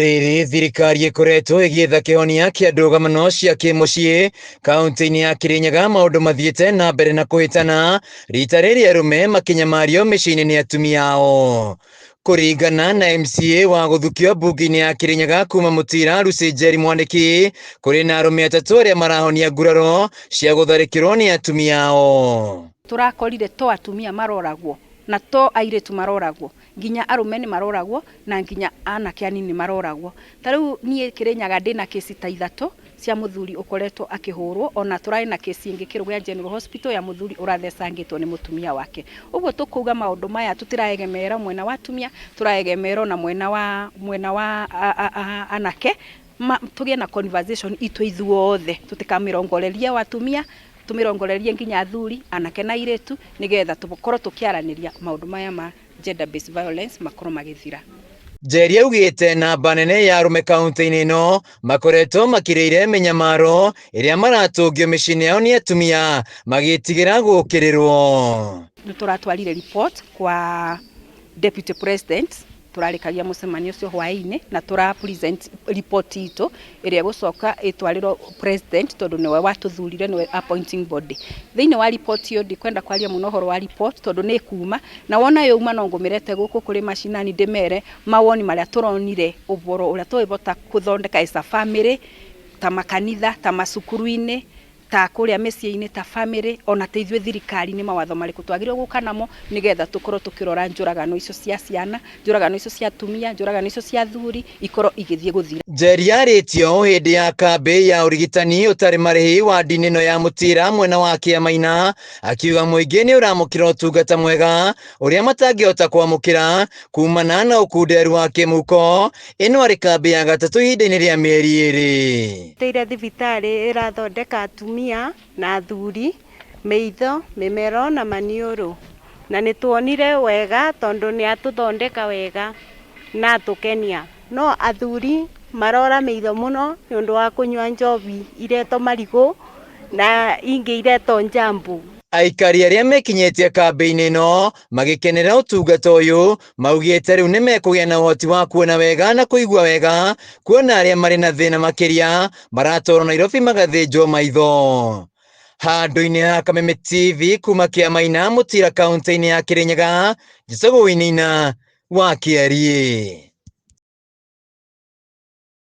Rĩrĩ thirikari ĩkoretwo ĩgĩetha kĩhonia kĩa ndũgamano cia kĩmũciĩ kaunti-inĩ ya Kirinyaga, maũndũ mathiĩte na mbere na kũhĩtana rita rĩrĩ arũme makĩnyamario mĩciĩ-inĩ nĩ atumia ao. Kũringana na MCA wa gũthukio mbunge-inĩ ya Kirinyaga kuma Mũtira Lucy Njeri Mwaniki, kũrĩ na arũme atatũ arĩa marahonia nguraro cia gũtharĩkĩrwo nĩ atumia ao. Tũrakorire to atumia maroragwo na to airĩtu maroragwo, nginya arũme nĩ maroragwo na nginya anake anini nĩ maroragwo. Ta rĩu niĩ Kĩrĩnyaga ndĩna kĩci ta ithatũ cia mũthuri ũkoretwo akĩhũrwo, ona tũrarĩ na kĩci ĩngĩ Kĩrũgũya General Hospital ya mũthuri ũrathecangĩtwo nĩ mũtumia wake. Ũguo tũkauga maũndũ maya tũtiraegemera mwena wa atumia, tũraegemera ona mwena wa mwena wa anake, tũgĩe na conversation itũ ithuothe, tũtikamĩrongorerie o atumia, tũmĩrongorerie nginya athuri, anake na airĩtu, nĩgetha tũkorwo tũkĩaranĩria maũndũ maya ma gender based violence makorwo magĩthira. Njeri augĩte namba nene ya arũme kaunti-inĩ ĩno makoretwo makirĩire mĩnyamaro ĩrĩa maratũngio mĩciĩ-inĩ yao nĩ atumia magĩtigĩra gũkĩrĩrwo. Nĩ tũratwarire report kwa Deputy President, tũrarĩkagia mũcemanio ũcio hwaĩ-inĩ na tũra present report itũ ĩrĩa ĩgũcoka ĩtwarĩrwo President tondũ nĩwe watũthurire, nĩwe appointing body. Thĩinĩ wa report ĩyo ndikwenda kwaria mũno ũhoro wa report tondũ nĩ ĩkuma, na wona yauma no ngũmĩrete gũkũ kũrĩ macinani ndĩmere mawoni marĩa tũronire, ũhoro ũrĩa tũngĩhota gũthondeka as a family, ta makanitha, ta macukuru-inĩ, ta kũrĩa mĩciĩ-inĩ, ta family, ona ta ithuĩ thirikari nĩ mawatho marĩkũ twagĩrĩirwo gũka namo nĩgetha tũkorwo tũkĩrora njũragano icio cia ciana, njũragano icio cia atumia, njũragano icio cia athuri ikorwo igĩthiĩ gũthira. Njeri arĩtio hĩndĩ ya kambĩ ya ũrigitani ũtarĩ marĩhi wadi-inĩ ĩno ya Mũtira mwena wa Kĩamaina, akiuga mũingĩ nĩ ũramũkĩra ũtungata mwega ũrĩa matangĩhota kwamũkĩra kumana na ũkunderu wa kĩmũhuko. Ĩno arĩ kambĩ ya gatatũ ihinda-inĩ rĩa mĩeri ĩrĩ. Tĩire thibitarĩ ĩrathondeka atumia na athuri mĩitho, mĩmero na maniũrũ, na nĩ tuonire wega tondũ nĩ atũthondeka wega na atũkenia. No athuri marora mĩitho mũno nĩ ũndũ wa kũnyua njobi iretwo marigũ na ingĩ iretwo njambu. Aikari arĩa mekinyĩtie kambĩ-inĩ ĩno magĩkenera ũtungata ũyũ maugĩte rĩu nĩ mekũgĩa na ũhoti wa kuona wega na kũigua wega, kuona arĩa marĩ na thĩna makĩria maratwarwo Nairobi magathĩnjwo maitho. Handũ-inĩ ha Kameme TV kuma Kĩamaina, Mũtira, kaunti-inĩ ya Kĩrĩnyaga, njĩtagwo Wĩinĩina wa Kĩariĩ.